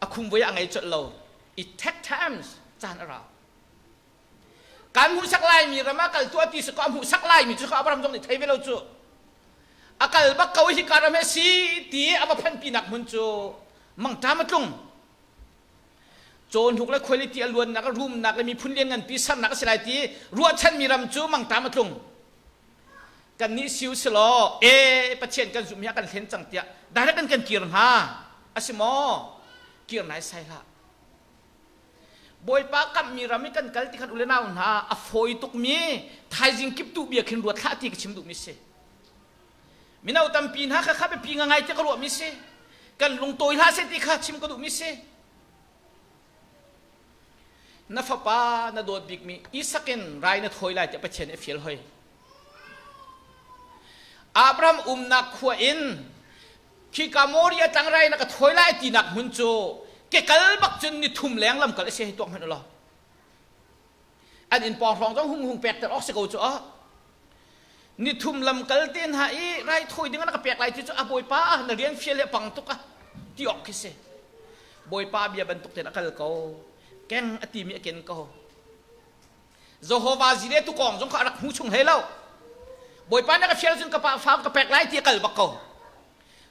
a khumvui a ngei colh lo. It take times caan a rau. Kan hmuhsak laimi ram ah kal tuah ti si ko a hmuhsak laimi cu Abraham zong nih thei ve lo cu. A kal bak ko hi ka ram he si ti a va phanpinak hmun cu mangṭam a tlung. Cawhnuk le khuailiti a luannak, rumnak le miphun liannganpi sernak a si lai ti ruahchanmi ram cu mangṭam a tlung. Kannih siu silaw, e Pathian kan zumh hi a kan hlen cang tiah direct in kan kir hnga. A si maw? Kir nai sai hlah. Bawipa kamhmi ram i kan kal ti khan u le nau hna a fawi tukmi thaizing kip tu bia khin ruat hlah ti ka chim duhmi si. Mino tampi hna kha kha biapi ngai ti ka ruahmi si. Kan lungtawi hlah seh ti kha chim ka duhmi si. Na fapa na dawt bikmi Isak in rai na thawi lai tiah Pathian nih a fial hoi. Abraham umnak khua in khika Moria tlangrai na ka thawi lai tinak hmun cu ke kal bak cun ni thum leng lam kal a si hei tuak hmanh u law. An inn pawng hrawng zong hung hung pek ter awk si ko cu ah. Nithum lamkal te hna i raithawi ding na ka pek lai ti cu a bawipa na rian fial le pang tuk a ti awk khi si. Bawipa bia bantuk tein a kal ko. Keng a timi a ken ko. Jehovah zile tukawng zong kha a rak hmu chung hlei lo. Bawipa na ka fial cun ka pa fa ka pek lai ti a kal bak ko.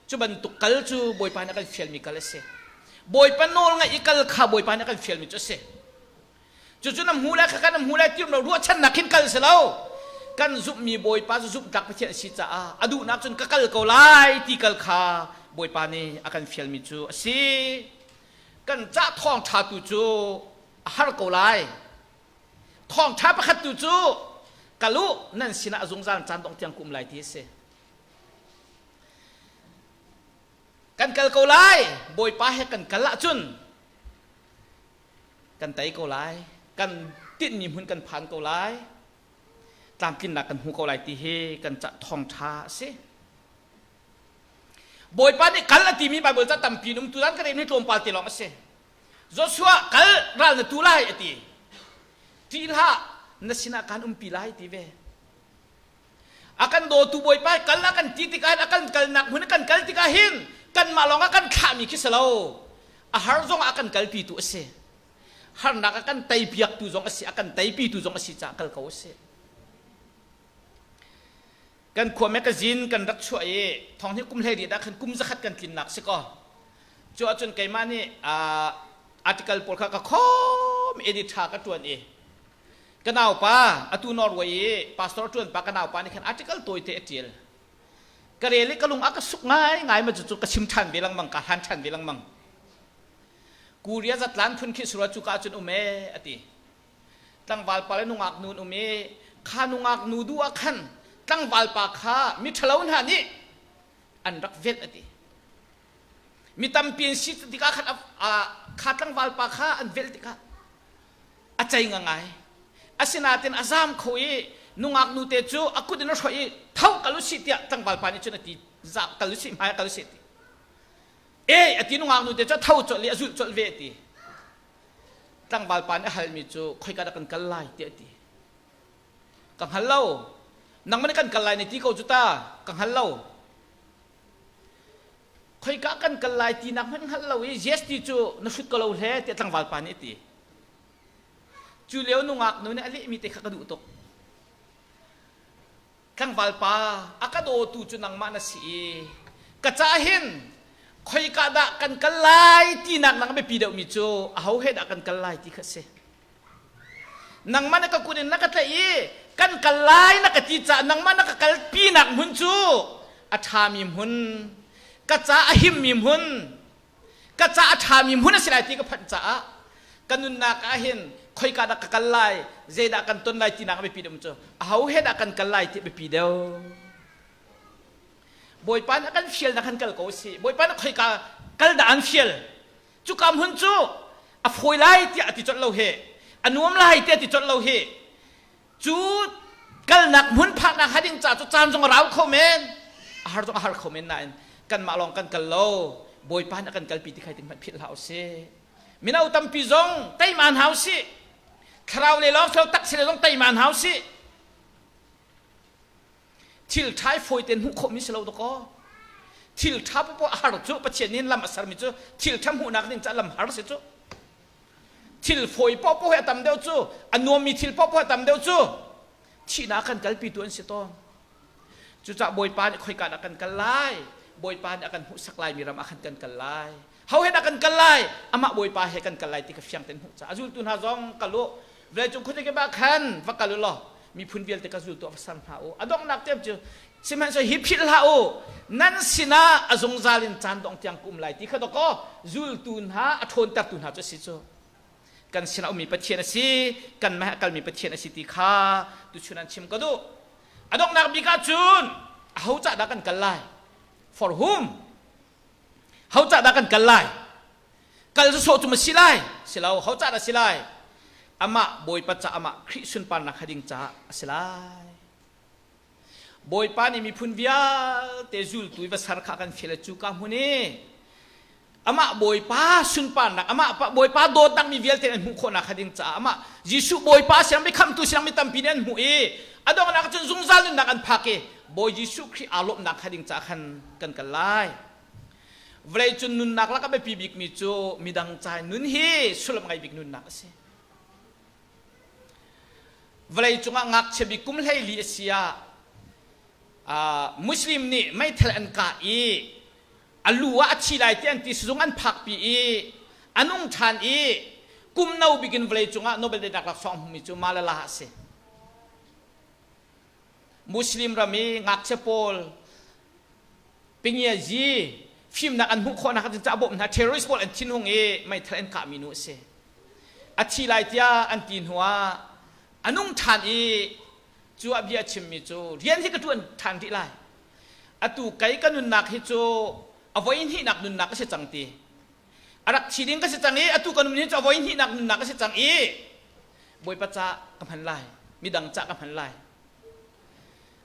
Cu bantuk kal cu Bawipa nih a kan fialmi kal a si. Bawipa nawl ngaih i kal kha Bawipa nih a kan fialmi cu a si. Cucu na hmu lai kha na hmu lai ti lo ruahchannak khin kal si lo. Kan zumhmi Bawipa cu zumhtlak Pathian a si caah a duhnak cun ka kal ko lai ti kal kha Bawipa nih a kan fialmi cu a si. Kan cah thawngṭha tu cu a har ko lai. Thawngṭha pakhat tu cu kal u nan sinah a zungzal caan dongh tiang ka um lai ti a si. Kan kal ko lai Bawipa he kan kal ahcun kan tei ko lai kan tinhmi hmun kan phan ko lai tlamtlinnak kan hmu ko lai ti hi kan ca thawngṭha a si Bawipa nih kal a timi Baibal ca tampi in um tu dan ka rem ni tlawmpal te lawng a si Joshua kal ral na tu lai a ti ṭih hlah na sinah kaan umpi lai ti ve A kan dawtu Bawipa kal a kan ti tikah hin a kan kalnak hmun kan kal tikah hin kanmah lawng a kan thlahmi khi si lo. A har zong a kan kalpitu a si. Harnak a kan teipiaktu zong a si, a kan teipitu zong a si caah kal ko a si. Kan khua magazine kan rak chuah i thong hi kum 12 ah khan kum zakhat kan tlinnak si kaw. Cu ahcun keimah nih article pawl kha ka khawm edit ṭha ka ṭuan i Ka naupa atu Norway i pastor ṭuan pa ka naupa nih khan article tawite a ṭial. Ka rel i ka lung a ka suk ngaingai ma cucu ka chim ṭhan ve lengmang ka hlan ṭhan ve lengmang. Korea zatlan phun khi surah cu ka cun um ee a ti. Tlangval pa le nungak nu an um i kha nungak nu duh ah khan tlangval pa kha mi ṭhalo hna nih an rak velh a ti. Mi tampi an si tikah khan kha tlangval pa kha an velh tikah a cei ngangai. Asinain a zaam kho i nungak nute cu a kut in a hroih i tho kal usih tiah tlangval pa nih cun a ti za kal usih hmai kal usih ti. E a ti nungak nute cu a tho colh i a zulh colh ve a ti. Tlangval pa nih a halmi cu khoika dah kan kal lai tiah a ti. Ka hngal lo. Nangmah nih kan kal lai na ti ko cu ta. Ka hngal lo. Khoika kan kal lai tinak hmanh hngalh lo i yes ti cu na hrut ko lo hle tiah tlangval pa nih a ti. Cu lio nungak nu nih a lehmi te kha ka duh tuk. Tlangval pa a ka dawtu cu nangmah na si i ka ca hin khoika dah kan kal lai tinak nang biapi deuhmi cu aho he dah kan kal lai ti kha a si. Nangmah na ka kut in na ka tlaih i kan kal lai na ka ti caah nangmah na ka kalpinak hmun cu a ṭhami hmun, ka ca a himmi hmun, ka ca a ṭhami hmun a si lai ti ka phanh caah ka nunnak ah hin khoika dah ka kal lai, zeidah kan ton lai tinak a biapi deuh cu aho he dah kan kal lai ti a biapi deuh. Bawipa nih a kan fialnak kan kal ko si. Bawipa nih khoika kal dah an fial? Cuka hmun cu a fawi lai tiah a ti colh lo hi. A nuam lai tiah a ti colh lo hi. Cu kalnak hmun phaknak ha ding ca cu caan zong a rau kho men. A har zong a har kho men nain kanmah lawng kan kal lo. Bawipa nih a kan kalpi ti khai ting hmanh philh hlah usih. Mino tampi zong teima hna usih. Thlarau le lawng thlarau tak si le zong teima hna usih. Thil ṭha i fawi tein hmuh khawhmi si lo dawkaw. Thil ṭha popoh a har cu Pathian nih lam a sermi cu thil ṭha hmuhnak ding caah lam har si cu. Thil fawi popoh hi a tam deuh cu a nuammi thil popoh a tam deuh cu thihnak kan kalpitu an si tawn. Cucaah Bawipa nih khoika dah kan kal lai? Bawipa nih a kan hmuhsak laimi ram ah khan kan kal lai. Ho he dah kan kal lai? Amah Bawipa he kan kal lai ti kha fiang tein hmuh caah a zultu hna zong kal u. Vawleicung khuazakip ah khan va kal u law miphun vialte ka zultu ah va ser hna u. A donghnak tiang cu sihmanhsehlaw hi philh hlah u. Nan sinah a zungzal in caan dongh tiang ka um lai ti kha dawkaw zultu hna a ṭhawntertu hna cu a si cu. Kan sinah ummi Pathian a si, kanmah he a kalmi Pathian a si ti kha tuchun an chim ka duh. A donghnak bik ah cun aho cah dah kan kal lai? For whom? Ho cah dah kan kal lai? Kal sawsawh cu ma si lai? Si lo, ho cah dah si lai? Amah Bawipa ca amah Khrih sunparnak ha ding caah a si lai. Bawipa nih miphun vialte zultu i va ser kha kan fial cu ka hmun i Amah Bawipa sunparnak, amah Bawipa dawtnak mi vialte an hmuh khawhnak kha ding caah amah Jesuh Bawipa siang mi khamhtu siang mi tampi nih an hmuh i a donghnak cun zungzal nunnak an phak i Bawi Jesuh Khrih aa lawmhnak kha ding caah khan kan kal lai. Vawlei cun nunnak lak a biapi bikmi cu midang ca nun hi sullam ngei bik nunnak a si. Vawlei cungah ngakchia bik kum 14 a si ah Muslim nih meithal an kah i a lu ah a thi lai ti an ti sizung an phakpi i a nung ṭhan i kum no bik in vawlei cungah Nobel Daihnak laksawng hmumi cu Malala a si. Muslim ram i ngakchia pawl pingiazi fimnak an hmuh khawhnak ah ca bawmh hna terrorist pawl an thinhung i meithal an kahmi nu a si. A thi lai tiah an ti hnu ah a nung ṭhan i cu a bia chimmi cu rian hi ka ṭuan ṭhan rih lai. Atu kei ka nunnak hi cu a voi hnihnak nunnak a si cang ti. A rak thi ding ka si cang i atu ka nun hi cu a voi hnihnak nunnak a si cang i Bawipa ca ka hman lai, midang ca ka hman lai.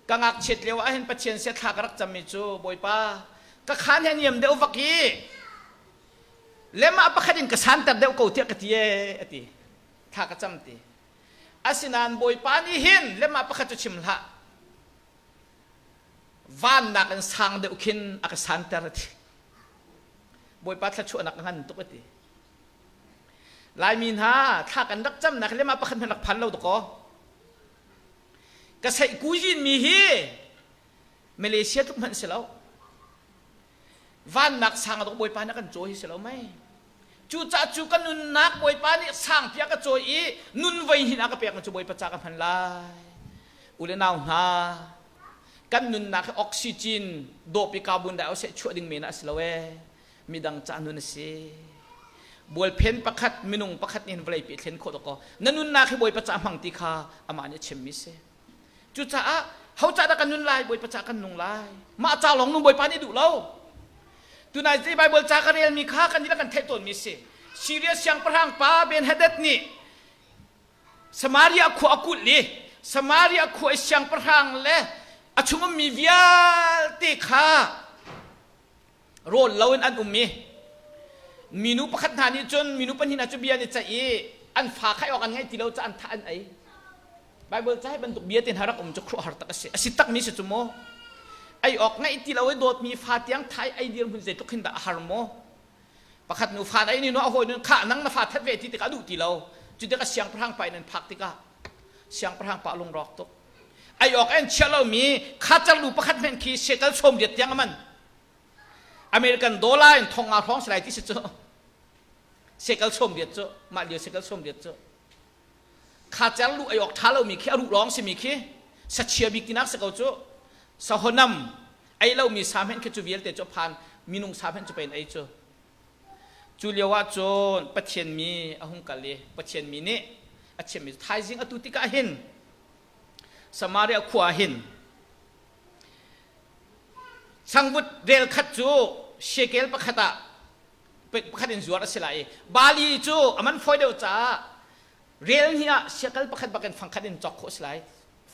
Ka ngakchiat lio ah hin Pathian sia thla ka rak cammi cu Bawipa ka khaan he niam deuh vak i lemah pakhat in ka santer deuh ko tiah ka ti ee a ti. Thla ka cam ti. Asinain Bawipa nih hin lemah pakhat cu chim hlah. Vannak in sang deuh khin a ka santer a ti. Bawipa thluachuahnak a ngan tuk a ti. Laimi hna thla kan rak camnak le mah pakhat hmanh rak phan lo dakaw. Ka seih kuzin mi hi Malaysia tluk hmanh si lo. Vannak sang a dok Bawipa nih a kan cawi hi si lo mei. Cucaah cu ka nunnak Bawipa nih sangpi a ka cawi i nun voi hin a ka pek cu Bawipa ca ka hman lai. U le nau hna, kan nunnak hi oxygen dawp i carbon dioxide chuah ding men ah a si lo ee. Midang ca nun a si. Bualphen pakhat minung pakhat nih hin vawlei pi thlen khawh dawkaw. Na nunnak hi Bawipa ca hmang ti kha amah nih a chimmi si. Cucaah ho ca dah kan nun lai? Bawipa ca kan nung lai. Mah ca lawng nun Bawipa nih duh lo. Tunai ti Bible ca ka relmi kha kan nih kan theih tawnmi si. Syria siangpahrang pa Ben-Hadad nih Samaria khua a kulh i Samaria khua i siangpahrang le a chung ummi vialte kha rawl loin an um i minu pakhat hna nih cun minu pahnih hna cu bia an i ceih i an fa kha awk an ngaih ti lo caah an thah an ei. Bible ca hi bantuk bia te hna rak um cu khuaruahhar tak a si. A si takmi si cu maw? Ei awk ngaih ti lo i dawtmi fa tiang thai ei dirhmun zeitluk hin dah a har maw? Pakhat nu fa ei ni nu a hawi nun khah nang na fa that ve ti tikah a duh ti lo. Cu tikah siangpahrang pa in an phak tikah siangpahrang pa lungrawk tuk. Ei awk an chiah lomi kha lu pakhat hmenh khi shekel sawm riat tiang a man. American dollar in thong nga hrawng si lai ti si cu. Shekel sawm riat cu mah lio shekel sawm riat cu. Kha cer lu ei awk ṭha lomi khi a ruh lawng simi khi sachia bik tinak si ko cu. Sahonam ei lomi sa hmenh khi cu vialte cu a phan minung sa hmenh cu pein ei cu. Cu lio ah cun Pathian mi a hung kal i Pathian mi nih a chimmi thaizing atu tikah hin Samaria khua ah hin changvut rel khat cu shekel pakhat ah pakhat in zuar a si lai i Bali cu a man fawi deuh caah rel hnih ah siakal pakhat bak in fangkhat in cawk khawh a si lai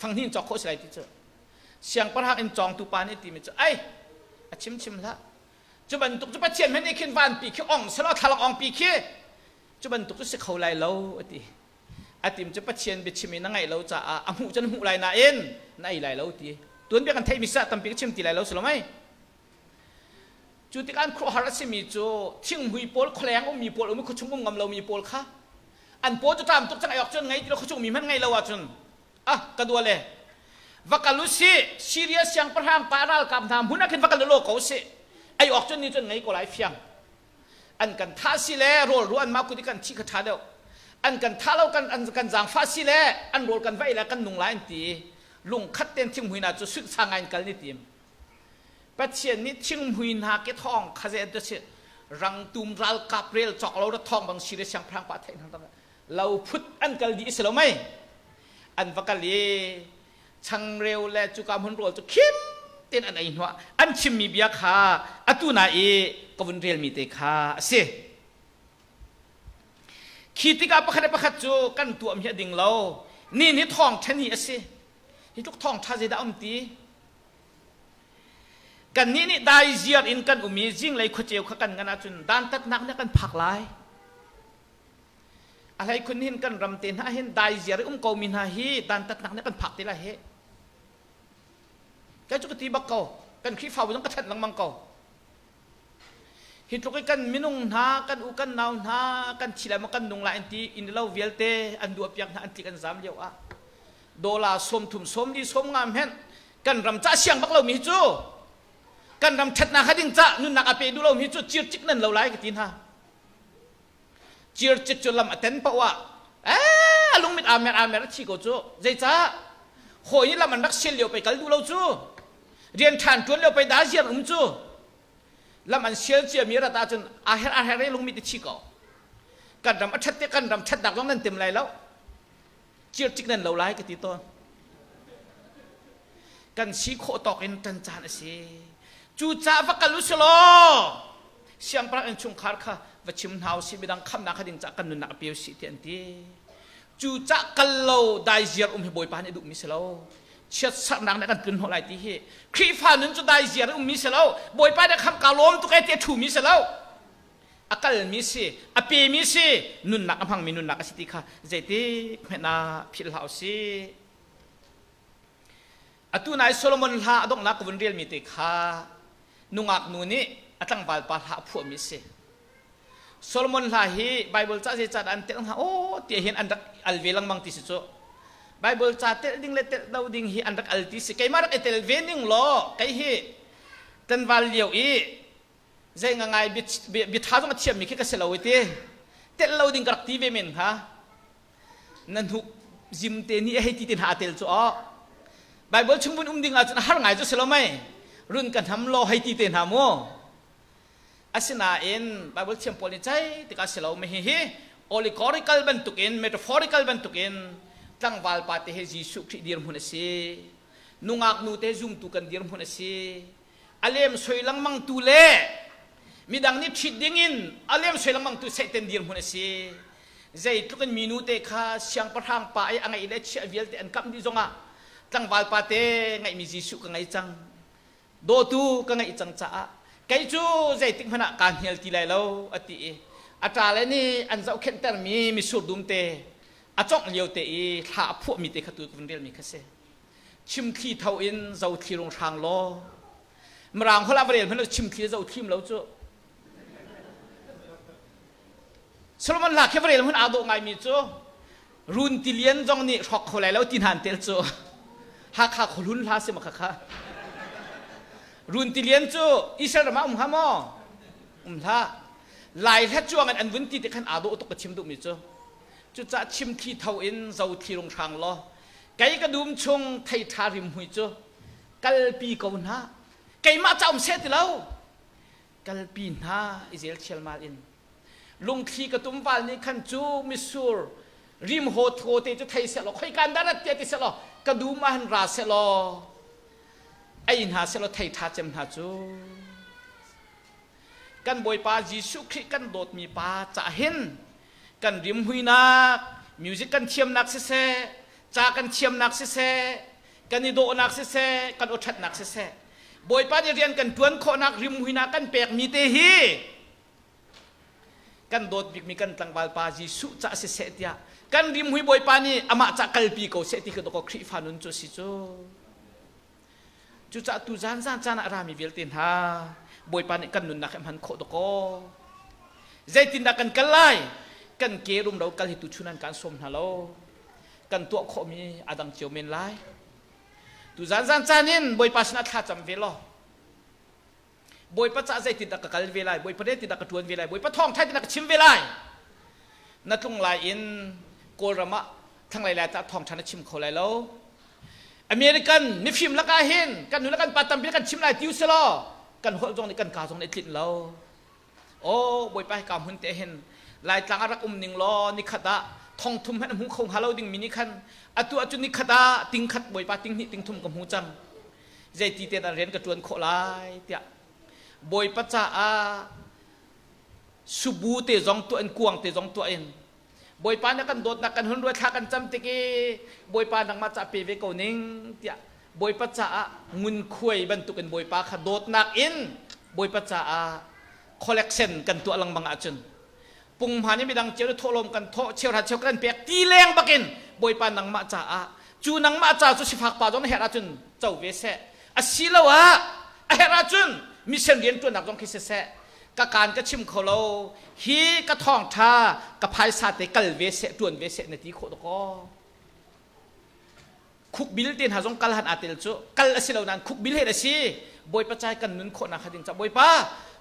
fanghnih in cawk khawh a si lai ti cu siangpahrang in cawngtu pa nih timi cu ai a chim chim hlah cu bantuk cu Pathian hmanh nih khin vanpi khi ong selaw thlalang ongpi khi cu bantuk cu si kho lai lo a ti a tim cu Pathian biachim in na ngaih lo caah a hmuh cu na hmuh lai nain na ei lai lo ti tuanbia kan theihmi sah tampi ka chim ti lai lo si lo mei Cu tikah an khuaruahhar a simi cu thinghmui pawl, khualeng ummi pawl um i khuachung um ngam lomi pawl kha an paw cu ṭam tuk cang ei awk cun ngei ti lo khuachung mi hmanh ngei lo ahcun ah ka dua le va kal u sih Syria siangpahrang pa ralkap hna hmun ah khin va kal u law ko sih ei awk cun ni cun ngei ko lai fiang an kan thah si le rawl ru an mah kut i kan thih kha ṭha deuh an kan thah lo kan an kan zaangfah si le an rawl kan va ei le kan nung lai an ti lungkhat ten thinghmui hna cu sunhsa ngai in kal ni tim Pathian nih thinghmui hna ke thawng kha zei an si rangtum ralkap rel cawk lo ra thawng bang si le siangpahrang pa theih hna lo phut an kal dih si lo mei an va kal i changreu le cuka hmun rawl cu khim ten an ei hnuah an chimmi bia kha atu na i ka vun relmi te kha a si khi tikah pakhat le pakhat cu kan tuahmi a ding lo ni ni thawng ṭha ni a si hi tluk thawng ṭha zeidah um ti? Kannih nih dai ziar in kan um i zinglei khuaceu kha kan ngan ahcun dantatnak nih a kan phak lai. A hleikhun hin kan ram te hna hin dai ziar i um ko mi hna hi dantatnak nih kan phak te lai hih. Kei cu ka ti bak ko. Kan Khrihfabu zong ka thanh lengmang ko. Hi tluk i kan minung hna, kan u kan nau hna, kan thi lai maw kan nung lai an ti inn lo vialte an duahpiak hna an tlik an zam lio ah dollar 30 sawmli 50 hmenh kan ram ca siang bak lomi hi cu kan ram ṭhatnak ha ding ca nunnak a pe duh lomi cu circik nan lo lai ka ti hna. Circik cu lam a ten paoh ah ee a lungmit aa mer aa mer a thi ko cu. Zeicah? Hawi nih lam an rak sial lio pei kal duh lo cu. Rian ṭhan ṭuan lio pei dah ziar um cu. Lam an sial ciami rat ahcun aa her aa her i lungmit i thi ko. Kan ram a ṭhat te kan ram ṭhatnak zong nan tim lai lo. Circik nan lo lai ka ti tawn. Kan si khawh tawk in ṭan caan a si. Cucaah va kal u si law siangpahrang innchungkhar kha va chim hna u sih midang khamnak kha ding caah kan nunnak a pe u sih tiah an ti. Cucaah kal lo daiziar um hi Bawipa nih a duhmi si lo. Chiatsarhnak nih a kan tlun hnawh lai ti hi Khrihfa nun cu daiziar in ummi si lo. Bawipa nih khamh kaa lawm tuk ee ti a ṭhumi si lo. A kalmi si, a pemi si, nunnak a hmangmi nunnak a si ti kha zeitik hmanh ah philh hlah u sih. Atu nai Solomon hla a donghnak ka vun relmi te kha nungak nu nih a tlangval pa hla a phuahmi a si. Solomon hla hi Bible ca zeicah dah an telh hnga aw ti hin an rak al ve lengmang ti si cu. Bible ca telh ding le telh lo ding hi an rak al ti si. Keimah rak i tel ve ning law kei hi tlanval lio i zei ngai bia ṭha zong a thiammi khi ka si lo i ti telh lo ding ka rak ti ve men hnga. Na hnuk zim te nih a hei ti te hna a tel cu aw Bible chung vun um ding ahcun a har ngai cu si lo mei run ka hnam law hei ti te hna mu asinain Bible thiam pawl nih cai tikah si lo mi hi hi allegorical bantukin metaphorical bantukin tlangval pa te he Jesuh Khrih dirhmun a si nungak nu te zumtu kan dirhmun a si a lem soi lengmang tu le midang nih ṭhit dingin a lem soi lengmang tu Satan dirhmun a si. Zeitluk in minu te kha siangpahrang pa i a ngeih le chiah vialte an kamh dih zongah tlangval pa te ngeihmi Jesuh ka ngei cang. Dawtu ka ngeih cang caah kei cu zeitik hmanh ah kaa hnial ti lai lo a ti i a ṭale nih an zohkhenhtermi misur dum te a congh lio te i thla a phuahmi te kha tu ka vun relmi kha si. Chimthli tho in zothli rung hrang law Mirang holh ah va rel hmanh chimthli zothlim lo cu Solomon hla khi va rel hmanh aa dawh ngaimi cu run tilian zong nih hrawk kho lai lo ti hna an tel cu Hakha khuahlun hla si ma kha kha run tilian cu Israel ram ah um hnga maw um hlah Lai hla cuang in an vun ti te khan aa dawh tuk ka chim duhmi cu cucah chimthli tho in zothli rung hrang law Kei ka dum chung thei ṭha rimhmui cu kalpi ko hna. Keimah ca um seh ti lo. Kalpi hna i zel thialmal in. Lungthli ka tumval nih khan cu misur rim haw thaw te cu thei seh law khoikan dah rat tiah ti seh law ka dum ah hin ra seh law ei hna seh law thei ṭha cem hna cu kan Bawipa Jesuh Khrih kan dawtmi pa cah hin kan rimhuinak music kan thiamnak siseh ca kan thiamnak siseh kan i dawhnak siseh kan awṭhatnak siseh Bawipa nih rian kan ṭuan khawhnak rimhuinak kan pekmi te hi kan dawt bikmi kan tlangval pa Jesuh cah siseh tiah kan rimhui Bawipa nih amah cah kalpi ko seh ti khi dawkaw Khrihfa nun cu si cu Cucaah tu zan zan caan ah rami vialte hna Bawipa nih kan nunnak hi a hman khawh dawkaw. Zeitindah kan kal lai? Kan ke rumro kal hi tuchun an kan sawm hna lo. Kan tuah khawhmi a dang cio men lai. Tu zan zan caan in Bawipa sinah thla cam ve law. Bawipa cah zeitindah ka kal ve lai? Bawipa zeitindah ka ṭuan ve lai? Bawipa thawngṭha tindah ka chim ve lai? Na tlung lai in Kawlram ah thlanglei lai tah thawngṭha na chim kho lai lo. American mifim lakah hin kan nu le kan pa tampi kan chim lai ti usih kan holh zong nih kan ka zong nih tlinh lo. Aw Bawipa hika hmun te hin Laitlang ah rak um ning law nikhat ah thong thum hmanh hmu kho hnga lo ding mi nih khan atu ahcun nikhat ah ting khat Bawipa ting hnih ting thum ka hmu cang. Zeiti te dah rian ka ṭuan khawh lai tiah Bawipa caah subu te zong tuah in kuang te zong tuah in Bawipa na kan dawtnak kan hun ruat thla kan cam tik i Bawipa nangmah ca pe ve ko ning tiah. Bawipa caah ngunkhuai bantukin Bawipa kha dawtnak in Bawipa caah collection kan tuah lengmang ahcun punghman i midang cio thawhlawm kan thawh cheuhra cheu kan pek ti leng bakin Bawipa nangmah caah cu nangmah ca cu sifak pa zong na herh ahcun co ve seh asiloah a herh ahcun mission rianṭuannak zong khi siseh ka kaan ka chim kho lo hi ka thawngṭha ka phaisa te kal ve seh ṭuan ve seh na ti khawh dakaw. Khukbil te hna zong kal han aa tel cu kal a si lo nain khukbil he a si. Bawipa cai kan nun khawhnak kha ding ca Bawipa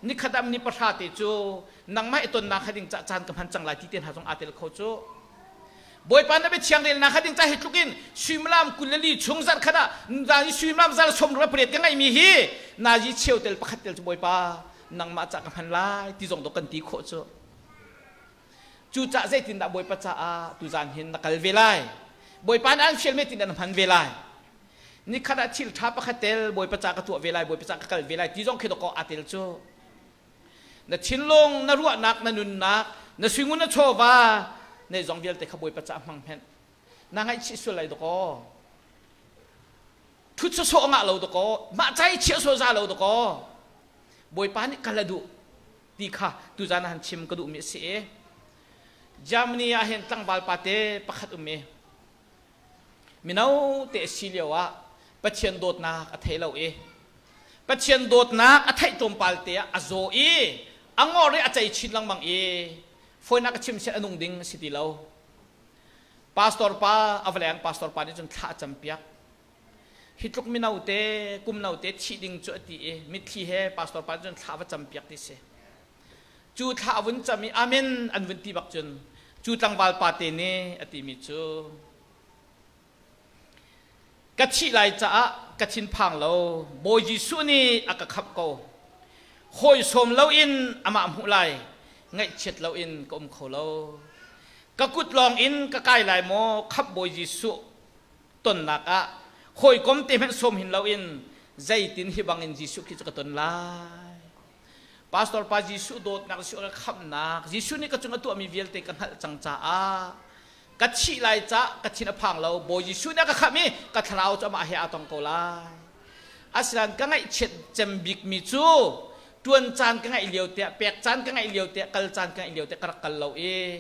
nikhat ah ni pahra te cu nangmah i tonnak kha ding ca caan ka hman cang lai ti te hna zong aa tel kho cu. Bawipa na biathiang relnak kha ding ca hi tluk in suimilam 24 chung zarh khat ah nazi suimilam zal 38 ka ngeihmi hi nazi cheu tel pakhat tel cu Bawipa nangmah ca ka hman lai ti zong dawh kan ti khawh cu. Cucah zeitindah Bawipa caah tuzan hin na kal ve lai? Bawipa nih an fialmi tin na hman ve lai. Nikhat ah thil ṭha pakhat tel Bawipa ca ka tuah ve lai, Bawipa ca ka kal ve lai ti zong khi dawkaw aa tel cu. Na thinlung, na ruahnak, na nunnak, na suingun, na chawva, na zong vialte kha Bawipa ca hmang hmenh. Na ngaihchih sual lai dawkaw. Ṭhut sawsawh ngah lo dawkaw. Mah ca i chiah sual za lo dawkaw. Bawipa nih kal a duh. Ti kha tuzan ah han chim ka duhmi a si i Germany ah hin tlangval pate pakhat um i mino te a si lio ah Pathian dawtnak a thei lo i Pathian dawtnak a theih tlawmpal te ah a zaw i a ngor i a cei chin lengmang i fawinak a chim sian a nung ding a si ti lo. Pastor pa a va leng. Pastor pa nih cun thla a campiak. Hi tluk mino te kum no te thih ding cu a ti i mitthli he pastor pa cun thla va campiak ti si. Cu thla a vun cam i amen an vun ti bak cun cu tlangval pa te nih a timi cu, ka thih lai caah ka thinphang lo, Bawi Jesuh nih a ka khamh ko, hawi sawm loin amah hmuh lai ngaihchiat loin ka um kho lo, ka kut lawng in ka kai lai maw khamh Bawi Jesuh tonnak ah hawikom te hmanh sawm hin loin zeitin hi bangin Jesuh Khrih cu ka ton lai. Pastor pa, Jesuh dawtnak, Jesuh ka khamhnak, Jesuh nih ka cung a tuahmi vialte ka hngalh cang caah ka thih lai ca ka thin a phang lo. Bawi Jesuh nih a ka khamh i ka thlarau cu amah he aa tong ko lai. Asinain ka ngaihchiat cem bikmi cu tuan caan ka ngaih lio tiah, pek caan ka ngaih lio tiah, kal caan ka ngaih lio tiah ka rak kal lo i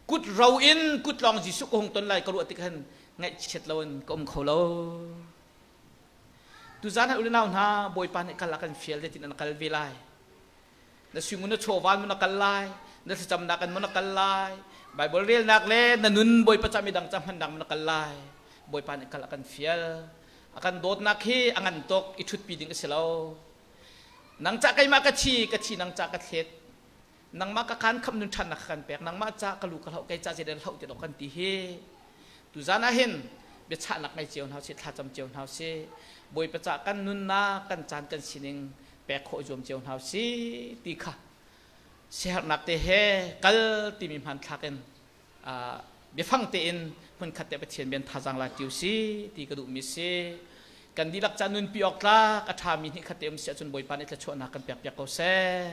kut ro in kut lawng Jesuh ka hung ton lai ka ruah tik khan ngaihchiat loin ka um kho lo. Tuzan ah unau hna, Bawipa nih kal a kan fial zeitin an kal ve lai. Na suingun na chawva mun a kal lai, na thlacamnak in mun a kal lai, Bible relnak le na nun Bawipa ca midang ca hmannak mun a kal lai. Bawipa nih kal a kan fial. A kan dawtnak hi a ngan tuk i ṭhutpi ding a si lo. Nang ca keimah ka thi, ka thi nang ca ka thlet. Nangmah ka khan khamh nun ṭhannak ka kan pek, nangmah ca ka lu ka hloh, kei ca zeidah hloh ti dok kan ti hi. Tuzan ah hin biachahnak ngei cio hna usih, thlacam cio hna usih, Bawipa ca kan nunnak, kan caan, kan sining pek khawh zuam cio hna usih ti kha siaherhnak te he kal timi hmanthlak in biafang tein hmunkhat te Pathian bian thazaang la ṭi usih ti ka duhmi si. Kan dihlak ca nunpi awk tlak a ṭhami hnih khat te um si ahcun Bawipa nih thluachuahnak kan pek piak ko seh.